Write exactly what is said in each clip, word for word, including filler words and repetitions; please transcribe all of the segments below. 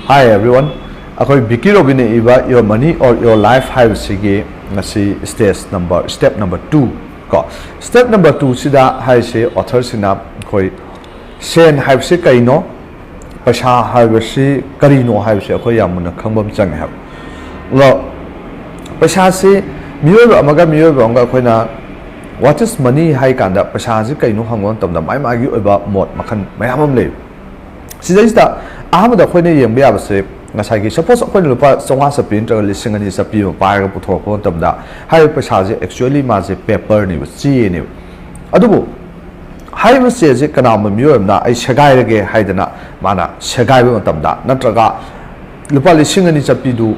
Hi everyone, ꯑꯩꯈꯣꯏ ꯕꯤꯀꯤ ꯔꯣꯕꯤꯟꯅ ꯏꯕ Your Money or Your Life ꯍꯥꯏꯕꯁꯤꯒꯤ ꯉꯁꯤ stage number, step number two ꯀꯣ, step number two ꯁꯤꯗ ꯍꯥꯏꯔꯤꯁꯦ author ꯁꯤꯅ ꯑꯩꯈꯣꯏ ꯁꯦꯟ ꯍꯥꯏꯕꯁꯤ ꯀꯩꯅꯣ, ꯄꯩꯁꯥ ꯍꯥꯏꯕꯁꯤ ꯀꯔꯤꯅꯣ ꯍꯥꯏꯕꯁꯤ ꯑꯩꯈꯣꯏ ꯌꯥꯝ ꯃꯨꯟꯅ ꯈꯪꯕ ꯑꯃ ꯆꯪꯉꯦ ꯍꯥꯏꯕ꯫ ꯑꯗꯣ ꯄꯩꯁꯥꯁꯤ ꯃꯤꯑꯣꯏꯕ ꯑꯃꯒ ꯃꯤꯑꯣꯏꯕ ꯑꯃꯒ ꯑꯩꯈꯣꯏꯅ "What is money?" ꯍꯥꯏ ꯀꯥꯟꯗ ꯄꯩꯁꯥꯁꯤ ꯀꯩꯅꯣ ꯍꯪꯕ ꯃꯇꯝꯗ ꯃꯥꯒꯤ ꯃꯥꯒꯤ ꯑꯣꯏꯕ ꯃꯣꯠ ꯃꯈꯜ ꯃꯌꯥꯝ ꯑꯃ ꯂꯩ꯫ ꯁꯤꯗꯩꯁꯤꯗ ꯑꯍꯥꯟꯕꯗ ꯑꯩꯈꯣꯏꯅ ꯌꯦꯡꯕ ꯌꯥꯕꯁꯦ, ꯉꯁꯥꯏꯒꯤ suppose ꯑꯩꯈꯣꯏꯅ ꯂꯨꯄꯥ ꯆꯥꯝꯃꯉꯥ ꯆꯠꯄꯤ ꯅꯠꯇ꯭ꯔꯒ ꯂꯤꯁꯤꯡ ꯑꯅꯤ ꯆꯠꯄꯤ ꯑꯃ ꯄꯥꯏꯔꯒ ꯄꯨꯊꯣꯔꯛꯄ ꯃꯇꯝꯗ, ꯍꯥꯏꯔꯤꯕ ꯄꯩꯁꯥꯁꯦ actually ꯃꯥꯁꯦ paper ꯅꯦꯕ, ꯆꯦꯅꯦꯕ꯫ ꯑꯗꯨꯕꯨ ꯍꯥꯏꯔꯤꯕ ꯆꯦꯁꯦ ꯀꯅꯥꯒꯨꯝꯕ ꯃꯤꯑꯣꯏ ꯑꯃꯅ "ꯑꯩ ꯁꯦꯒꯥꯏꯔꯒꯦ" ꯍꯥꯏꯗꯅ ꯃꯥꯅ ꯁꯦꯒꯥꯏꯕ ꯃꯇꯝꯗ, ꯅꯠꯇ꯭ꯔꯒ ꯂꯨꯄꯥ ꯂꯤꯁꯤꯡ ꯑꯅꯤ ꯆꯠꯄꯤꯗꯨ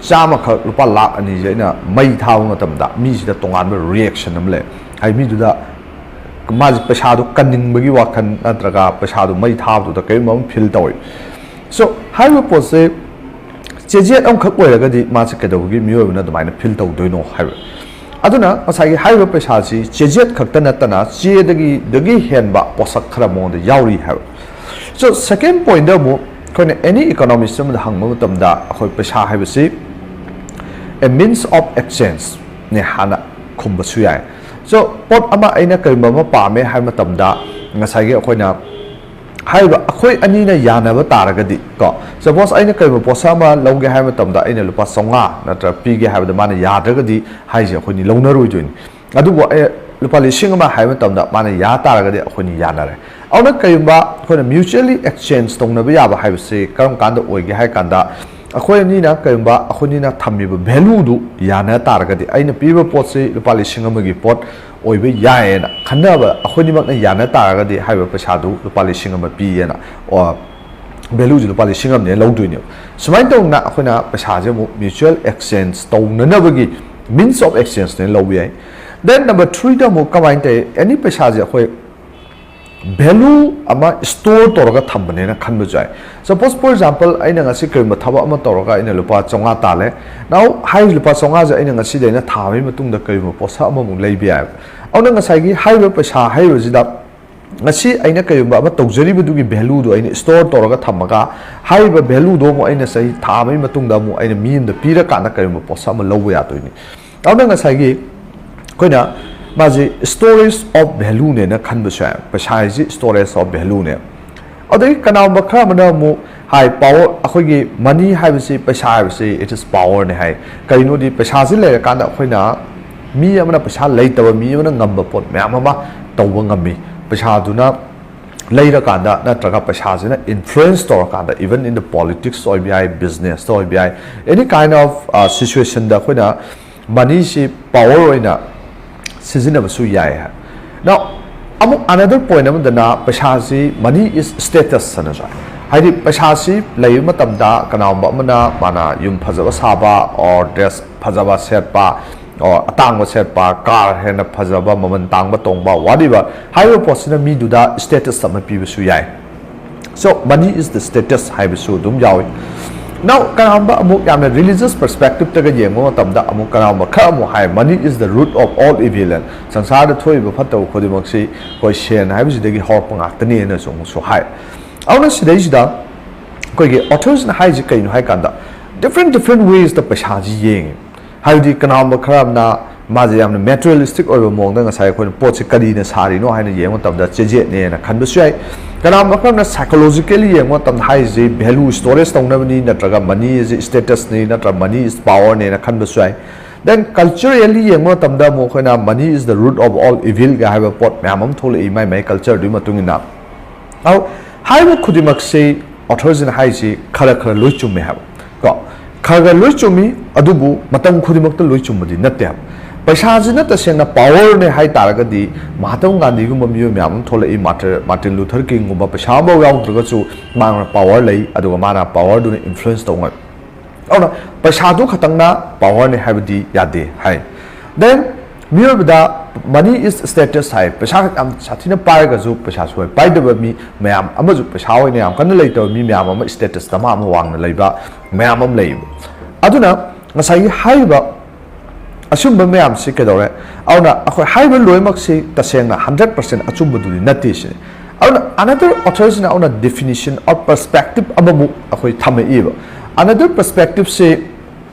ꯆꯥꯝꯃꯈꯛ, ꯂꯨꯄꯥ ꯂꯥꯛ ꯑꯅꯤꯁꯦ ꯑꯩꯅ ꯃꯩ ꯊꯥꯕ ꯃꯇꯝꯗ, ꯃꯤꯁꯤꯗ ꯇꯣꯉꯥꯟꯕ reaction ꯑꯃ ꯂꯩ꯫ ꯍꯥꯏꯗꯤ ꯃꯤꯗꯨꯗ ꯃꯥꯁꯦ ꯄꯩꯁꯥꯗꯨ ꯀꯟꯅꯤꯡꯕꯒꯤ ꯋꯥꯈꯜ ꯅꯠꯇ꯭ꯔꯒ ꯄꯩꯁꯥꯗꯨ ꯃꯩ ꯊꯥꯕꯗꯨꯗ ꯀꯔꯤꯒꯨꯝꯕ ꯑꯃ feel ꯇꯧꯋꯤ꯫ So ꯍꯥꯏꯔꯤꯕ ꯄꯣꯠꯁꯦ ꯆꯦꯖꯦꯠ ꯑꯃꯈꯛ ꯑꯣꯏꯔꯒꯗꯤ ꯃꯥꯁꯦ ꯀꯩꯗꯧꯕꯒꯤ ꯃꯤꯑꯣꯏꯕꯅ ꯑꯗꯨꯃꯥꯏꯅ feel ꯇꯧꯗꯣꯏꯅꯣ ꯍꯥꯏꯕ꯫ ꯑꯗꯨꯅ ꯉꯁꯥꯏꯒꯤ ꯍꯥꯏꯔꯤꯕ ꯄꯩꯁꯥꯁꯤ ꯆꯦꯖꯦꯠ ꯈꯛꯇ ꯅꯠꯇꯅ ꯆꯦꯗꯒꯤ ꯗꯒꯤ ꯍꯦꯟꯕ ꯄꯣꯠꯁꯛ ꯈꯔ ꯃꯉꯣꯟꯗ ꯌꯥꯎꯔꯤ ꯍꯥꯏꯕ꯫ So second point ꯑꯃꯨꯛ ꯑꯩꯈꯣꯏꯅ any economist ꯑꯃꯗ ꯍꯪꯕ ꯃꯇꯝꯗ, ꯑꯩꯈꯣꯏ ꯄꯩꯁꯥ ꯍꯥꯏꯕꯁꯤ a means of exchange ꯅꯦ ꯍꯥꯟꯅ ꯈꯨꯝꯕꯁꯨ ꯌꯥꯏ꯫ So ꯄꯣꯠ ꯑꯃ ꯑꯩꯅ ꯀꯔꯤꯒꯨꯝꯕ ꯑꯃ ꯄꯥꯝꯃꯦ ꯍꯥꯏꯕ ꯃꯇꯝꯗ, ꯉꯁꯥꯏꯒꯤ ꯑꯩꯈꯣꯏꯅ ꯍꯥꯏꯔꯤꯕ ꯑꯩꯈꯣꯏ ꯑꯅꯤꯅ ꯌꯥꯅꯕ ꯇꯥꯔꯒꯗꯤ ꯀꯣ, suppose ꯑꯩꯅ ꯀꯔꯤꯒꯨꯝꯕ ꯄꯣꯠꯁꯛ ꯑꯃ ꯂꯧꯒꯦ ꯍꯥꯏꯕ ꯃꯇꯝꯗ ꯑꯩꯅ ꯂꯨꯄꯥ ꯆꯥꯝꯃꯉꯥ ꯅꯠꯇ꯭ꯔꯒ ꯄꯤꯒꯦ ꯍꯥꯏꯕꯗ ꯃꯥꯅ ꯌꯥꯗ꯭ꯔꯒꯗꯤ ꯍꯥꯏꯁꯦ ꯑꯩꯈꯣꯏꯅꯤ ꯂꯧꯅꯔꯣꯏꯗꯣꯏꯅꯤ꯫ ꯑꯗꯨꯕꯨ ꯑꯩ ꯂꯨꯄꯥ ꯂꯤꯁꯤꯡ ꯑꯃ ꯍꯥꯏꯕ ꯃꯇꯝꯗ ꯃꯥꯅ ꯌꯥ ꯇꯥꯔꯒꯗꯤ ꯑꯩꯈꯣꯏꯅꯤ ꯌꯥꯅꯔꯦ꯫ ꯑꯗꯨꯅ ꯀꯔꯤꯒꯨꯝꯕ ꯑꯩꯈꯣꯏꯅ mutually exchange ꯇꯧꯅꯕ ꯌꯥꯕ ꯍꯥꯏꯕꯁꯤ ꯀꯔꯝ ꯀꯥꯟꯗ ꯑꯣꯏꯒꯦ ꯍꯥꯏ ꯀꯥꯟꯗ, ꯑꯩꯈꯣꯏ ꯑꯅꯤꯅ ꯀꯔꯤꯒꯨꯝꯕ ꯑꯩꯈꯣꯏꯅꯤꯅ ꯊꯝꯃꯤꯕ value ꯗꯨ ꯌꯥꯅ ꯇꯥꯔꯒꯗꯤ, ꯑꯩꯅ ꯄꯤꯔꯤꯕ ꯄꯣꯠꯁꯤ ꯂꯨꯄꯥ ꯂꯤꯁꯤꯡ ꯑꯃꯒꯤ ꯄꯣꯠ ꯑꯣꯏꯕ ꯌꯥꯏꯌꯦꯅ ꯈꯟꯅꯕ ꯑꯩꯈꯣꯏꯅꯤꯃꯛꯅ ꯌꯥꯅ ꯇꯥꯔꯒꯗꯤ ꯍꯥꯏꯔꯤꯕ ꯄꯩꯁꯥꯗꯨ ꯂꯨꯄꯥ ꯂꯤꯁꯤꯡ ꯑꯃ ꯄꯤꯌꯦꯅ, ꯑꯣ, value ꯁꯤ ꯂꯨꯄꯥ ꯂꯤꯁꯤꯡ ꯑꯃꯅꯦꯅ ꯂꯧꯗꯣꯏꯅꯦꯕ꯫ ꯁꯨꯃꯥꯏꯅ ꯇꯧꯗꯅ ꯑꯩꯈꯣꯏꯅ ꯄꯩꯁꯥꯁꯦ ꯑꯃꯨꯛ mutual exchange ꯇꯧꯅꯅꯕꯒꯤ means of exchange ꯅꯦꯅ ꯂꯧꯕ ꯌꯥꯏ꯫ Then number three ꯗ ꯑꯃꯨꯛ ꯀꯃꯥꯏꯅ ꯇꯧꯋꯤ? Any ꯄꯩꯁꯥꯁꯦ ꯑꯩꯈꯣꯏ value ꯑꯃ store ꯇꯧꯔꯒ ꯊꯝꯕꯅꯦꯅ ꯈꯟꯕꯁꯨ ꯌꯥꯏ꯫ Suppose for example ꯑꯩꯅ ꯉꯁꯤ ꯀꯔꯤꯒꯨꯝꯕ ꯊꯕꯛ ꯑꯃ ꯇꯧꯔꯒ ꯑꯩꯅ ꯂꯨꯄꯥ ꯆꯥꯝꯃꯉꯥ ꯇꯥꯜꯂꯦ꯫ Now ꯍꯥꯏꯔꯤꯕ ꯂꯨꯄꯥ ꯆꯥꯝꯃꯉꯥꯁꯦ ꯑꯩꯅ ꯉꯁꯤꯗꯩꯅ ꯊꯥ ꯑꯃꯒꯤ ꯃꯇꯨꯡꯗ ꯀꯔꯤꯒꯨꯝꯕ ꯄꯣꯠꯁꯛ ꯑꯃꯃꯨꯛ ꯂꯩꯕ ꯌꯥꯏꯕ꯫ ꯑꯗꯨꯅ ꯉꯁꯥꯏꯒꯤ ꯍꯥꯏꯔꯤꯕ ꯄꯩꯁꯥ ꯍꯥꯏꯔꯤꯕꯁꯤꯗ ꯉꯁꯤ ꯑꯩꯅ ꯀꯔꯤꯒꯨꯝꯕ ꯑꯃ ꯇꯧꯖꯔꯤꯕꯗꯨꯒꯤ value ꯗꯣ ꯑꯩꯅ store ꯇꯧꯔꯒ ꯊꯝꯃꯒ, ꯍꯥꯏꯔꯤꯕ value ꯗꯣ ꯑꯃꯨꯛ ꯑꯩꯅ ꯆꯍꯤ ꯊꯥ ꯑꯃꯒꯤ ꯃꯇꯨꯡꯗ ꯑꯃꯨꯛ ꯑꯩꯅ ꯃꯤ ꯑꯃꯗ ꯄꯤꯔꯀꯥꯟꯗ ꯀꯔꯤꯒꯨꯝꯕ ꯄꯣꯠꯁꯛ ꯑꯃ ꯂꯧꯕ ꯌꯥꯗꯣꯏꯅꯤ꯫ ꯑꯗꯨꯅ ꯉꯁꯥꯏꯒꯤ ꯑꯩꯈꯣꯏꯅ ꯃꯥꯁꯦ storage of value ꯅꯦꯅ ꯈꯟꯕꯁꯨ ꯌꯥꯏ꯫ ꯄꯩꯁꯥ ꯍꯥꯏꯁꯤ storage of value ꯅꯦ꯫ ꯑꯗꯒꯤ ꯀꯅꯥꯒꯨꯝꯕ ꯈꯔ ꯑꯃꯅ ꯑꯃꯨꯛ ꯍꯥꯏ, power, ꯑꯩꯈꯣꯏꯒꯤ money ꯍꯥꯏꯕꯁꯤ, ꯄꯩꯁꯥ ꯍꯥꯏꯕꯁꯤ, it is power ꯅꯦ ꯍꯥꯏ꯫ ꯀꯔꯤꯅꯣꯗꯤ, ꯄꯩꯁꯥꯁꯤ ꯂꯩꯔꯀꯥꯟꯗ ꯑꯩꯈꯣꯏꯅ, ꯃꯤ ꯑꯃꯅ ꯄꯩꯁꯥ ꯂꯩꯇꯕ ꯃꯤ ꯑꯃꯅ ꯉꯝꯕ ꯄꯣꯠ ꯃꯌꯥꯝ ꯑꯃ ꯇꯧꯕ ꯉꯝꯃꯤ꯫ ꯄꯩꯁꯥꯗꯨꯅ ꯂꯩꯔꯀꯥꯟꯗ ꯅꯠꯇ꯭ꯔꯒ ꯄꯩꯁꯥꯁꯤꯅ influence ꯇꯧꯔꯀꯥꯟꯗ, even in the politics ꯑꯣꯏꯕ ꯌꯥꯏ, business ꯇ ꯑꯣꯏꯕ ꯌꯥꯏ, any kind of, uh, situation ꯗ ꯑꯩꯈꯣꯏꯅ money ꯁꯤ power ꯑꯣꯏꯅ ꯁꯤꯖꯤꯟꯅꯕꯁꯨ ꯌꯥꯏ ꯍꯥꯏ꯫ Now, ꯑꯃꯨꯛ another point ꯑꯃꯗꯅ ꯄꯩꯁꯥꯁꯤ money is status ꯍꯥꯏꯅꯁꯨ ꯍꯥꯏ꯫ ꯍꯥꯏꯗꯤ ꯄꯩꯁꯥꯁꯤ ꯂꯩꯕ ꯃꯇꯝꯗ ꯀꯅꯥꯒꯨꯝꯕ ꯑꯃꯅ ꯃꯥꯅ ꯌꯨꯝ ꯐꯖꯕ ꯁꯥꯕ, or dress ꯐꯖꯕ ꯁꯦꯠꯄ, or ꯑꯇꯥꯡꯕ ꯁꯦꯠꯄ, car ꯍꯦꯟꯅ ꯐꯖꯕ, ꯃꯃꯜ ꯇꯥꯡꯕ ꯇꯣꯡꯕ, whatever, ꯍꯥꯏꯔꯤꯕ ꯄꯣꯠꯁꯤꯅ ꯃꯤꯗꯨꯗ status ꯑꯃ ꯄꯤꯕꯁꯨ ꯌꯥꯏ꯫ So, money is the status ꯍꯥꯏꯕꯁꯨ ꯑꯗꯨꯝ ꯌꯥꯎꯏ꯫ Now, ꯀꯅꯥꯒꯨꯝꯕ ꯑꯃꯨꯛ ꯌꯥꯝꯅ religious perspective ꯇꯒ ꯌꯦꯡꯕ ꯃꯇꯝꯗ, ꯑꯃꯨꯛ ꯀꯅꯥꯒꯨꯝꯕ ꯈꯔ ꯑꯃꯨꯛ ꯍꯥꯏ, "Money is the root of all evil" ꯍꯥꯏꯅ, ꯁꯪꯁꯥꯔꯗ ꯊꯣꯛꯏꯕ ꯐꯠꯇꯕ ꯈꯨꯗꯤꯡꯃꯛꯁꯤ ꯑꯩꯈꯣꯏ ꯁꯦꯟ ꯍꯥꯏꯕꯁꯤꯗꯒꯤ ꯍꯧꯔꯛꯄ ꯉꯥꯛꯇꯅꯤ ꯍꯥꯏꯅꯁꯨ ꯑꯃꯨꯛꯁꯨ ꯍꯥꯏ꯫ ꯑꯗꯨꯅ ꯁꯤꯗꯩꯁꯤꯗ ꯑꯩꯈꯣꯏꯒꯤ author ꯁꯤꯅ ꯍꯥꯏꯔꯤꯁꯤ ꯀꯩꯅꯣ ꯍꯥꯏ ꯀꯥꯟꯗ, different different ways ꯇ ꯄꯩꯁꯥꯁꯤ ꯌꯦꯡꯉꯤ꯫ ꯍꯥꯏꯕꯗꯤ ꯀꯅꯥꯒꯨꯝꯕ ꯈꯔ ꯑꯃꯅ ꯃꯥꯁꯦ ꯌꯥꯝꯅ materialistic ꯑꯣꯏꯕ ꯃꯑꯣꯡꯗ, ꯉꯁꯥꯏ ꯑꯩꯈꯣꯏꯅ ꯄꯣꯠꯁꯦ ꯀꯔꯤꯅ ꯁꯥꯔꯤꯅꯣ ꯍꯥꯏꯅ ꯌꯦꯡꯕ ꯃꯇꯝꯗ ꯆꯦꯖꯦꯠꯅꯦꯅ ꯈꯟꯕꯁꯨ ꯌꯥꯏ꯫ ꯀꯅꯥꯒꯨꯝꯕ ꯈꯔ ꯑꯃꯅ psychologically ꯌꯦꯡꯕ ꯃꯇꯝꯗ ꯍꯥꯏꯔꯤꯁꯦ value storage ꯇꯧꯅꯕꯅꯤ, ꯅꯠꯇ꯭ꯔꯒ money is status ꯅꯤ, ꯅꯠꯇ꯭ꯔꯒ money is power ꯅꯦꯅ ꯈꯟꯕꯁꯨ ꯌꯥꯏ꯫ Then culturally ꯌꯦꯡꯕ ꯃꯇꯝꯗ ꯑꯃꯨꯛ ꯑꯩꯈꯣꯏꯅ "Money is the root of all evil" ꯒ ꯍꯥꯏꯕ ꯄꯣꯠ ꯃꯌꯥꯝ ꯑꯃ ꯊꯣꯛꯂꯛꯏ, ꯃꯥꯏ ꯃꯥꯏ culture ꯗꯨꯒꯤ ꯃꯇꯨꯡ ꯏꯟꯅ꯫ ꯑꯗꯣ ꯍꯥꯏꯔꯤꯕ ꯈꯨꯗꯤꯡꯃꯛꯁꯤ author ꯁꯤꯅ ꯍꯥꯏꯔꯤꯁꯤ ꯈꯔ ꯈꯔ ꯂꯣꯏ ꯆꯨꯝꯃꯦ ꯍꯥꯏꯕ꯫ ꯀꯣ, ꯈꯔ ꯈꯔ ꯂꯣꯏ ꯆꯨꯝꯃꯤ, ꯑꯗꯨꯕꯨ ꯃꯇꯝ ꯈꯨꯗꯤꯡꯃꯛꯇ ꯂꯣꯏ ꯆꯨꯝꯕꯗꯤ ꯅꯠꯇꯦ ꯍꯥꯏꯕ꯫ ꯄꯩꯁꯥꯁꯤꯅ ꯇꯁꯦꯡꯅ power ꯅꯦ ꯍꯥꯏ ꯇꯥꯔꯒꯗꯤ, ꯃꯍꯥꯇꯃ ꯒꯥꯟꯙꯤꯒꯨꯝꯕ ꯃꯤꯑꯣꯏ ꯃꯌꯥꯝ ꯑꯃ ꯊꯣꯛꯂꯛꯏ, Martin, Martin Luther King ꯒꯨꯝꯕ, ꯄꯩꯁꯥ ꯑꯃꯐꯥꯎ ꯌꯥꯎꯗ꯭ꯔꯒꯁꯨ ꯃꯥꯅ power ꯂꯩ, ꯑꯗꯨꯒ ꯃꯥꯅ power ꯗꯨꯅ influence ꯇꯧ ꯉꯝꯃꯤ꯫ ꯑꯗꯨꯅ ꯄꯩꯁꯥꯗꯨ ꯈꯛꯇꯪꯅ power ꯅꯦ ꯍꯥꯏꯕꯗꯤ ꯌꯥꯗꯦ ꯍꯥꯏ꯫ Then ꯃꯤꯑꯣꯏꯕꯗ "Money is status" ꯍꯥꯏ꯫ ꯄꯩꯁꯥ ꯌꯥꯝ ꯁꯥꯊꯤꯅ ꯄꯥꯏꯔꯒꯁꯨ ꯄꯩꯁꯥ ꯁꯨꯡꯄꯥꯏ ꯄꯥꯏꯗꯕ ꯃꯤ ꯃꯌꯥꯝ ꯑꯃꯁꯨ, ꯄꯩꯁꯥ ꯑꯣꯏꯅ ꯌꯥꯝ ꯀꯟꯅ ꯂꯩꯇꯕ ꯃꯤ ꯃꯌꯥꯝ ꯑꯃ status ꯇ ꯃꯥ ꯑꯃ ꯋꯥꯡꯅ ꯂꯩꯕ ꯃꯌꯥꯝ ꯑꯃ ꯂꯩꯌꯦꯕ꯫ ꯑꯗꯨꯅ ꯉꯁꯥꯏꯒꯤ ꯍꯥꯏꯔꯤꯕ ꯑꯆꯨꯝꯕ ꯃꯌꯥꯝꯁꯤ ꯀꯩꯗꯧꯔꯦ? ꯑꯗꯨꯅ ꯑꯩꯈꯣꯏ ꯍꯥꯏꯔꯤꯕ ꯂꯣꯏꯅꯃꯛꯁꯤ ꯇꯁꯦꯡꯅ ꯍꯟꯗ꯭ꯔꯦꯠ ꯄꯥꯔꯁꯦꯟ ꯑꯆꯨꯝꯕꯗꯨꯗꯤ ꯅꯠꯇꯦ ꯁꯤꯅꯤ꯫ ꯑꯗꯨꯅ another author ꯁꯤꯅ ꯑꯗꯨꯅ definition of perspective ꯑꯃꯃꯨꯛ ꯑꯩꯈꯣꯏ ꯊꯝꯃꯛꯏꯕ꯫ Another perspective ꯁꯤ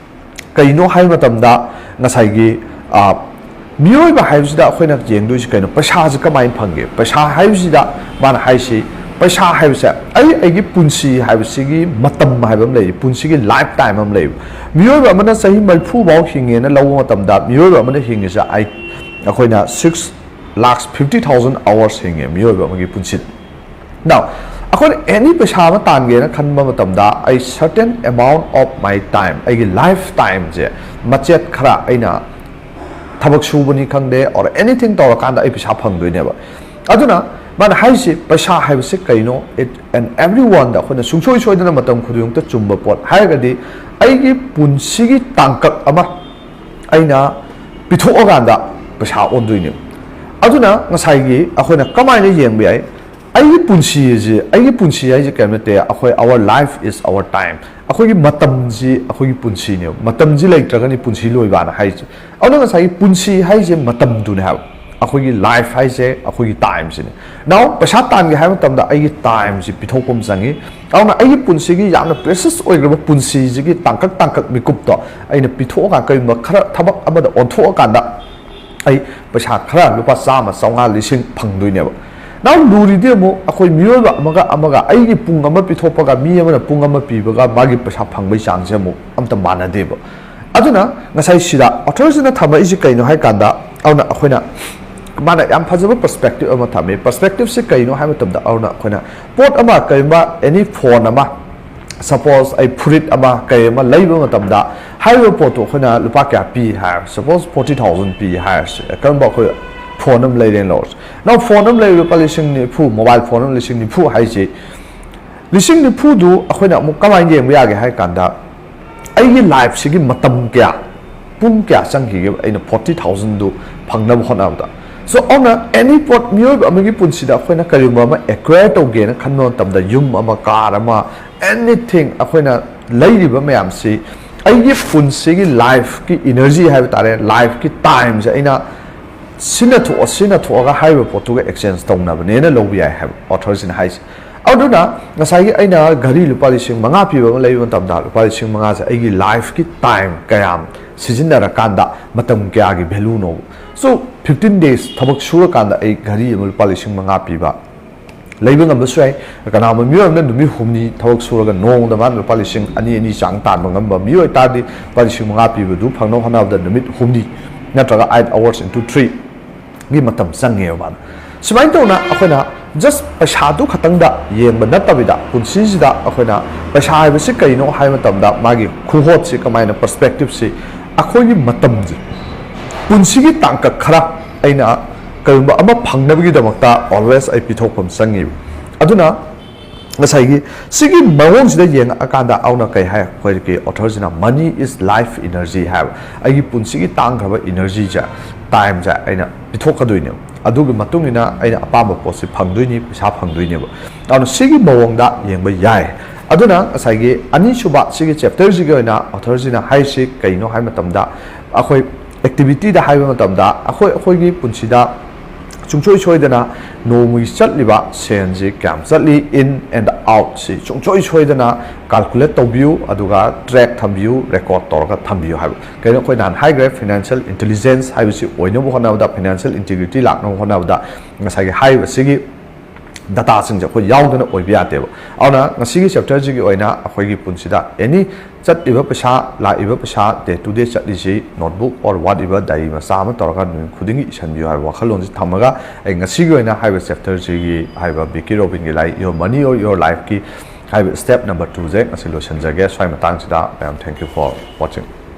ꯀꯩꯅꯣ ꯍꯥꯏꯕ ꯃꯇꯝꯗ ꯉꯁꯥꯏꯒꯤ, ꯑ, ꯃꯤꯑꯣꯏꯕ ꯍꯥꯏꯕꯁꯤꯗ ꯑꯩꯈꯣꯏꯅ ꯌꯦꯡꯗꯣꯏꯁꯤ ꯀꯩꯅꯣ? ꯄꯩꯁꯥꯁꯤ ꯀꯃꯥꯏꯅ ꯐꯪꯒꯦ? ꯄꯩꯁꯥ ꯍꯥꯏꯕꯁꯤꯗ ꯃꯥꯅ ꯍꯥꯏꯁꯤ, ꯄꯩꯁꯥ ꯍꯥꯏꯕꯁꯦ ꯑꯩ, ꯑꯩꯒꯤ ꯄꯨꯟꯁꯤ ꯍꯥꯏꯕꯁꯤꯒꯤ ꯃꯇꯝ ꯍꯥꯏꯕ ꯑꯃ ꯂꯩꯔꯤ, ꯄꯨꯟꯁꯤꯒꯤ life time ꯑꯃ ꯂꯩꯕ꯫ ꯃꯤꯑꯣꯏꯕ ꯑꯃꯅ ꯆꯍꯤ ꯃꯔꯤꯐꯨ ꯐꯥꯎ ꯍꯤꯡꯉꯦꯅ ꯂꯧꯕ ꯃꯇꯝꯗ, ꯃꯤꯑꯣꯏꯕ ꯑꯃꯅ ꯍꯤꯡꯉꯤꯁꯦ ꯑꯩ, ꯑꯩꯈꯣꯏꯅ six lakhs fifty thousand hours ꯍꯤꯡꯉꯦ ꯃꯤꯑꯣꯏꯕ ꯑꯃꯒꯤ ꯄꯨꯟꯁꯤꯗ꯫ Now, ꯑꯩꯈꯣꯏꯅ any ꯄꯩꯁꯥ ꯑꯃ ꯇꯥꯟꯒꯦꯅ ꯈꯟꯕ ꯃꯇꯝꯗ, ꯑꯩ certain amount of my time, ꯑꯩꯒꯤ life time ꯁꯦ ꯃꯆꯦꯠ ꯈꯔ ꯑꯩꯅ ꯊꯕꯛ ꯁꯨꯕꯅꯤ ꯈꯪꯗꯦ, or anything ꯇꯧꯔꯀꯥꯟꯗ ꯑꯩ ꯄꯩꯁꯥ ꯐꯪꯗꯣꯏꯅꯦꯕ꯫ ꯑꯗꯨꯅ ꯃꯥꯅ ꯍꯥꯏꯁꯤ, ꯄꯩꯁꯥ ꯍꯥꯏꯕꯁꯤ ꯀꯩꯅꯣ? It and everyone ꯗ ꯑꯩꯈꯣꯏꯅ ꯁꯨꯡꯁꯣꯏ ꯁꯣꯏꯗꯅ ꯃꯇꯝ ꯈꯨꯗꯤꯡꯃꯛꯇ ꯆꯨꯝꯕ ꯄꯣꯠ ꯍꯥꯏꯔꯒꯗꯤ, ꯑꯩꯒꯤ ꯄꯨꯟꯁꯤꯒꯤ ꯇꯥꯡꯀꯛ ꯑꯃ ꯑꯩꯅ ꯄꯤꯊꯣꯛꯑꯀꯥꯟꯗ ꯄꯩꯁꯥ ꯑꯣꯟꯗꯣꯏꯅꯦꯕ꯫ ꯑꯗꯨꯅ ꯉꯁꯥꯏꯒꯤ ꯑꯩꯈꯣꯏꯅ ꯀꯃꯥꯏꯅ ꯌꯦꯡꯕ ꯌꯥꯏ? ꯑꯩꯒꯤ ꯄꯨꯟꯁꯤ ꯑꯁꯤ, ꯑꯩꯒꯤ ꯄꯨꯟꯁꯤ ꯍꯥꯏꯁꯦ ꯀꯔꯤꯝ ꯅꯠꯇꯦ, ꯑꯩꯈꯣꯏ our life is our time꯫ ꯑꯩꯈꯣꯏꯒꯤ ꯃꯇꯝꯁꯤ ꯑꯩꯈꯣꯏꯒꯤ ꯄꯨꯟꯁꯤꯅꯦꯕ꯫ ꯃꯇꯝꯁꯤ ꯂꯩꯇ꯭ꯔꯒꯅꯤ ꯄꯨꯟꯁꯤ ꯂꯣꯏꯕꯅ ꯍꯥꯏꯁꯦ꯫ ꯑꯗꯨꯅ ꯉꯁꯥꯏꯒꯤ ꯄꯨꯟꯁꯤ ꯍꯥꯏꯁꯦ ꯃꯇꯝꯗꯨꯅꯦ ꯍꯥꯏꯕ꯫ ꯑꯩꯈꯣꯏꯒꯤ life ꯍꯥꯏꯁꯦ ꯑꯩꯈꯣꯏꯒꯤ time ꯁꯤꯅꯦ꯫ Now, ꯄꯩꯁꯥ ꯇꯥꯟꯒꯦ ꯍꯥꯏꯕ ꯃꯇꯝꯗ ꯑꯩꯒꯤ time ꯁꯤ ꯄꯤꯊꯣꯛꯄ ꯑꯃ ꯆꯪꯉꯤ꯫ ꯑꯗꯨꯅ ꯑꯩꯒꯤ ꯄꯨꯟꯁꯤꯒꯤ ꯌꯥꯝꯅ precious ꯑꯣꯏꯈ꯭ꯔꯕ ꯄꯨꯟꯁꯤꯁꯤꯒꯤ ꯇꯥꯡꯀꯛ ꯇꯥꯡꯀꯛ ꯃꯤꯀꯨꯞꯇꯣ ꯑꯩꯅ ꯄꯤꯊꯣꯛꯑꯀꯥꯟꯗ, ꯀꯔꯤꯒꯨꯝꯕ ꯈꯔ ꯊꯕꯛ ꯑꯃꯗ ꯑꯣꯟꯊꯣꯛꯑꯀꯥꯟꯗ ꯑꯩ ꯄꯩꯁꯥ ꯈꯔ, ꯂꯨꯄꯥ ꯆꯥꯝꯃ, ꯆꯥꯝꯃꯉꯥ, ꯂꯤꯁꯤꯡ ꯐꯪꯗꯣꯏꯅꯦꯕ꯫ Now, ꯂꯨꯔꯤꯗꯤ ꯑꯃꯨꯛ ꯑꯩꯈꯣꯏ ꯃꯤꯑꯣꯏꯕ ꯑꯃꯒ ꯑꯃꯒ, ꯑꯩꯒꯤ ꯄꯨꯡ ꯑꯃ ꯄꯤꯊꯣꯛꯄꯒ ꯃꯤ ꯑꯃꯅ ꯄꯨꯡ ꯑꯃ ꯄꯤꯕꯒ ꯃꯥꯒꯤ ꯄꯩꯁꯥ ꯐꯪꯕꯒꯤ ꯆꯥꯡꯁꯦ ꯑꯃꯨꯛ ꯑꯝꯇ ꯃꯥꯟꯅꯗꯦꯕ꯫ ꯑꯗꯨꯅ ꯉꯁꯥꯏ ꯁꯤꯗ author ꯁꯤꯅ ꯊꯝꯃꯛꯏꯁꯤ ꯀꯩꯅꯣ ꯍꯥꯏ ꯀꯥꯟꯗ, ꯑꯗꯨꯅ ꯑꯩꯈꯣꯏꯅ, ꯃꯥꯅ ꯌꯥꯝ ꯐꯖꯕ perspective ꯑꯃ ꯊꯝꯃꯤ꯫ Perspective ꯁꯤ ꯀꯩꯅꯣ ꯍꯥꯏꯕ ꯃꯇꯝꯗ, ꯑꯗꯨꯅ ꯑꯩꯈꯣꯏꯅ ꯄꯣꯠ ꯑꯃ, ꯀꯔꯤꯒꯨꯝꯕ any phone ꯑꯃ, suppose ꯑꯩ ꯐꯨꯔꯤꯠ ꯑꯃ ꯀꯩ ꯑꯃ ꯂꯩꯕ ꯃꯇꯝꯗ, ꯍꯥꯏꯔꯤꯕ ꯄꯣꯠꯇꯣ ꯑꯩꯈꯣꯏꯅ ꯂꯨꯄꯥ ꯀꯌꯥ ꯄꯤ ꯍꯥꯏꯔ, suppose forty thousand ꯄꯤ ꯍꯥꯏꯔꯁꯦ, ꯀꯔꯝꯕ ꯑꯩꯈꯣꯏ phone ꯑꯃ ꯂꯩꯔꯦꯅ ꯂꯧꯔꯁꯦ꯫ Now, phone ꯑꯃ ꯂꯩꯕ ꯂꯨꯄꯥ ꯂꯤꯁꯤꯡ ꯅꯤꯐꯨ, mobile phone ꯑꯃ ꯂꯤꯁꯤꯡ ꯅꯤꯐꯨ ꯍꯥꯏꯁꯦ, ꯂꯤꯁꯤꯡ ꯅꯤꯐꯨꯗꯨ ꯑꯩꯈꯣꯏꯅ ꯑꯃꯨꯛ ꯀꯃꯥꯏꯅ ꯌꯦꯡꯕ ꯌꯥꯒꯦ ꯍꯥꯏ ꯀꯥꯟꯗ, ꯑꯩꯒꯤ life ꯁꯤꯒꯤ ꯃꯇꯝ ꯀꯌꯥ, ꯄꯨꯡ ꯀꯌꯥ ꯆꯪꯈꯤꯒꯦ ꯑꯩꯅ forty thousand ꯗꯨ ꯐꯪꯅꯕ ꯍꯣꯠꯅꯕꯗ? So, ꯑꯗꯨꯅ any ꯄꯣꯠ, ꯃꯤꯑꯣꯏꯕ ꯑꯃꯒꯤ ꯄꯨꯟꯁꯤꯗ ꯑꯩꯈꯣꯏꯅ ꯀꯔꯤꯒꯨꯝꯕ ꯑꯃ acquire ꯇꯧꯒꯦꯅ ꯈꯟꯕ ꯃꯇꯝꯗ, ꯌꯨꯝ ꯑꯃ, car ꯑꯃ, anything, ꯑꯩꯈꯣꯏꯅ ꯂꯩꯔꯤꯕ ꯃꯌꯥꯝꯁꯤ ꯑꯩꯒꯤ ꯄꯨꯟꯁꯤꯒꯤ ꯂꯥꯏꯐꯀꯤ ꯏꯅꯔꯖꯤ ꯍꯥꯏꯕ ꯇꯥꯔꯦ, ꯂꯥꯏꯐꯀꯤ ꯇꯥꯏꯝꯁꯦ ꯑꯩꯅ ꯁꯤꯅ ꯊꯣꯛꯑ ꯁꯤꯅ ꯊꯣꯛꯑꯒ ꯍꯥꯏꯔꯤꯕ ꯄꯣꯠꯇꯨꯒ ꯑꯦꯛꯆꯦꯟꯖ ꯇꯧꯅꯕꯅꯦꯅ ꯂꯧꯕ ꯌꯥꯏ ꯍꯥꯏꯕ ꯑꯣꯊꯔꯁꯤꯅ ꯍꯥꯏꯁꯦ꯫ ꯑꯗꯨꯅ ꯉꯁꯥꯏꯒꯤ ꯑꯩꯅ ꯘꯔꯤ ꯂꯨꯄꯥ ꯂꯤꯁꯤꯡ ꯃꯉꯥ ꯄꯤꯕ ꯑꯃ ꯂꯩꯕ ꯃꯇꯝꯗ, ꯂꯨꯄꯥ ꯂꯤꯁꯤꯡ ꯃꯉꯥꯁꯦ ꯑꯩꯒꯤ ꯂꯥꯏꯐꯀꯤ ꯇꯥꯏꯝ ꯀꯌꯥꯝ ꯁꯤꯖꯤꯟꯅꯔꯀꯥꯟꯗ ꯃꯇꯝ ꯀꯌꯥꯒꯤ ꯚꯦꯂꯨꯅꯣ? ꯁꯣ ꯐꯤꯐꯇꯤꯟ ꯗꯦꯖ ꯊꯕꯛ ꯁꯨꯔꯀꯥꯟꯗ ꯑꯩ ꯘꯔꯤ ꯑꯃ ꯂꯨꯄꯥ ꯂꯤꯁꯤꯡ ꯃꯉꯥ ꯄꯤꯕ ꯂꯩꯕ ꯉꯝꯕꯁꯨ ꯌꯥꯏ꯫ ꯀꯅꯥꯒꯨꯝꯕ ꯃꯤꯑꯣꯏ ꯑꯃꯅ ꯅꯨꯃꯤꯠ ꯍꯨꯝꯅꯤ ꯊꯕꯛ ꯁꯨꯔꯒ ꯅꯣꯡꯃꯗ ꯃꯥꯅ ꯂꯨꯄꯥ ꯂꯤꯁꯤꯡ ꯑꯅꯤ, ꯑꯅꯤ ꯆꯥꯡ ꯇꯥꯟꯕ ꯉꯝꯕ ꯃꯤꯑꯣꯏ ꯇꯥꯔꯗꯤ, ꯂꯨꯄꯥ ꯂꯤꯁꯤꯡ ꯃꯉꯥ ꯄꯤꯕꯗꯨ ꯐꯪꯅꯕ ꯍꯣꯠꯅꯕꯗ ꯅꯨꯃꯤꯠ ꯍꯨꯝꯅꯤ ꯅꯠꯇ꯭ꯔꯒ eight hours into three ꯒꯤ ꯃꯇꯝ ꯆꯪꯉꯦꯕ ꯃꯥꯅ꯫ ꯁꯨꯃꯥꯏꯅ ꯇꯧꯅ ꯑꯩꯈꯣꯏꯅ ꯖꯁ ꯄꯩꯁꯥꯗꯨ ꯈꯛꯇꯪꯗ ꯌꯦꯡꯕ ꯅꯠꯇꯕꯤꯗ, ꯄꯨꯟꯁꯤꯁꯤꯗ ꯑꯩꯈꯣꯏꯅ ꯄꯩꯁꯥ ꯍꯥꯏꯕꯁꯤ ꯀꯩꯅꯣ ꯍꯥꯏꯕ ꯃꯇꯝꯗ, ꯃꯥꯒꯤ ꯈꯨꯍꯣꯠꯁꯤ ꯀꯃꯥꯏꯅ, ꯄꯔꯁꯄꯦꯛꯇꯤꯞꯁꯤ, ꯑꯩꯈꯣꯏꯒꯤ ꯃꯇꯝꯁꯦ, ꯄꯨꯟꯁꯤꯒꯤ ꯇꯥꯡꯀꯛ ꯈꯔ ꯑꯩꯅ ꯀꯔꯤꯒꯨꯝꯕ ꯑꯃ ꯐꯪꯅꯕꯒꯤꯗꯃꯛꯇ ꯑꯣꯜꯋꯦꯁ ꯑꯩ ꯄꯤꯊꯣꯛꯄ ꯑꯃ ꯆꯪꯉꯤꯕ꯫ ꯑꯗꯨꯅ ꯉꯁꯥꯏꯒꯤ ꯁꯤꯒꯤ ꯃꯑꯣꯡꯁꯤꯗ ꯌꯦꯡꯉꯛꯑꯀꯥꯟꯗ ꯑꯗꯨꯅ ꯀꯩ ꯍꯥꯏ, ꯑꯩꯈꯣꯏꯒꯤ ꯑꯣꯊꯔꯁꯤꯅ "Money is life energy" ꯍꯥꯏꯕ, ꯑꯩꯒꯤ ꯄꯨꯟꯁꯤꯒꯤ ꯇꯥꯡꯈ꯭ꯔꯕ ꯏꯅꯔꯖꯤꯁꯦ, ꯇꯥꯏꯝꯁꯦ ꯑꯩꯅ ꯄꯤꯊꯣꯛꯀꯗꯣꯏꯅꯦꯕ꯫ ꯑꯗꯨꯒꯤ ꯃꯇꯨꯡ ꯏꯟꯅ ꯑꯩꯅ ꯑꯄꯥꯝꯕ ꯄꯣꯠꯁꯤ ꯐꯪꯗꯣꯏꯅꯤ, ꯄꯩꯁꯥ ꯐꯪꯗꯣꯏꯅꯦꯕ꯫ ꯑꯗꯨꯅ ꯁꯤꯒꯤ ꯃꯑꯣꯡꯗ ꯌꯦꯡꯕ ꯌꯥꯏ꯫ ꯑꯗꯨꯅ ꯉꯁꯥꯏꯒꯤ ꯑꯅꯤꯁꯨꯕ ꯁꯤꯒꯤ ꯆꯦꯞꯇꯔꯁꯤꯒꯤ ꯑꯣꯏꯅ ꯑꯣꯊꯔꯁꯤꯅ ꯍꯥꯏꯔꯤꯁꯤ ꯀꯩꯅꯣ ꯍꯥꯏꯕ ꯃꯇꯝꯗ, ꯑꯩꯈꯣꯏ ꯑꯦꯛꯇꯤꯚꯤꯇꯤꯗ ꯍꯥꯏꯕ ꯃꯇꯝꯗ, ꯑꯩꯈꯣꯏ ꯑꯩꯈꯣꯏꯒꯤ ꯄꯨꯟꯁꯤꯗ ꯁꯨꯡꯁꯣꯏ ꯁꯣꯏꯗꯅ ꯅꯣꯡꯃꯒꯤ ꯆꯠꯂꯤꯕ ꯁꯦꯟꯁꯤ ꯀꯌꯥꯝ ꯆꯠꯂꯤ, in and out ꯁꯤ ꯁꯨꯡꯁꯣꯏ ꯁꯣꯏꯗꯅ ꯀꯥꯜꯀꯨꯂꯦꯠ ꯇꯧꯕꯤꯌꯨ, ꯑꯗꯨꯒ ꯇ꯭ꯔꯦꯛ ꯊꯝꯕꯤꯌꯨ, ꯔꯦꯀꯣꯔꯠ ꯇꯧꯔꯒ ꯊꯝꯕꯤꯌꯨ ꯍꯥꯏꯕ꯫ ꯀꯩꯅꯣ, ꯑꯩꯈꯣꯏ ꯅꯍꯥꯟ ꯍꯥꯏꯈ꯭ꯔꯦ, ꯐꯥꯏꯅꯥꯟꯁꯤꯌꯦꯜ ꯏꯟꯇꯦꯂꯤꯖꯦꯟꯁ ꯍꯥꯏꯕꯁꯤ ꯑꯣꯏꯅꯕ ꯍꯣꯠꯅꯕꯗ, ꯐꯥꯏꯅꯥꯟꯁꯤꯌꯦꯜ ꯏꯟꯇꯤꯒ꯭ꯔꯤꯇꯤ ꯂꯥꯛꯅꯕ ꯍꯣꯠꯅꯕꯗ ꯉꯁꯥꯏꯒꯤ ꯍꯥꯏꯔꯤꯕ ꯁꯤꯒꯤ ꯗꯇꯥꯁꯤꯡꯁꯦ ꯑꯩꯈꯣꯏ ꯌꯥꯎꯗꯅ ꯑꯣꯏꯕ ꯌꯥꯗꯦꯕ꯫ ꯑꯗꯨꯅ ꯉꯁꯤꯒꯤ ꯆꯦꯞꯇꯔꯁꯤꯒꯤ ꯑꯣꯏꯅ ꯑꯩꯈꯣꯏꯒꯤ ꯄꯨꯟꯁꯤꯗ ꯑꯦꯅꯤ ꯆꯠꯂꯤꯕ ꯄꯩꯁꯥ, ꯂꯥꯛꯏꯕ ꯄꯩꯁꯥ, ꯗꯦ ꯇꯨ ꯗꯦ ꯆꯠꯂꯤꯁꯤ ꯅꯣꯠꯕꯨꯛ ꯑꯣꯔ ꯋꯥꯠ ꯏꯕ ꯗꯥꯏꯔꯤ ꯃꯆꯥ ꯑꯃ ꯇꯧꯔꯒ ꯅꯨꯃꯤꯠ ꯈꯨꯗꯤꯡꯒꯤ ꯏꯁꯤꯟꯕꯤꯌꯨ ꯍꯥꯏꯕ ꯋꯥꯈꯜꯂꯣꯟꯁꯤ ꯊꯝꯃꯒ, ꯑꯩ ꯉꯁꯤꯒꯤ ꯑꯣꯏꯅ ꯍꯥꯏꯔꯤꯕ ꯆꯦꯞꯇꯔꯁꯤꯒꯤ ꯍꯥꯏꯔꯤꯕ ꯕꯤ ꯀꯦ ꯔꯣꯕꯤꯟꯒꯤ ꯂꯥꯏꯔꯤꯛ Your Money or Your Lifeꯀꯤ ꯍꯥꯏꯔꯤꯕ ꯁ꯭ꯇꯦꯞ ꯅꯝꯕꯔ ꯇꯨꯁꯦ ꯉꯁꯤ ꯂꯣꯏꯁꯤꯟꯖꯒꯦ꯫ ꯁ꯭ꯋꯥꯏ ꯃꯇꯥꯡꯁꯤꯗ ꯃꯌꯥꯝ, thank you for watching꯫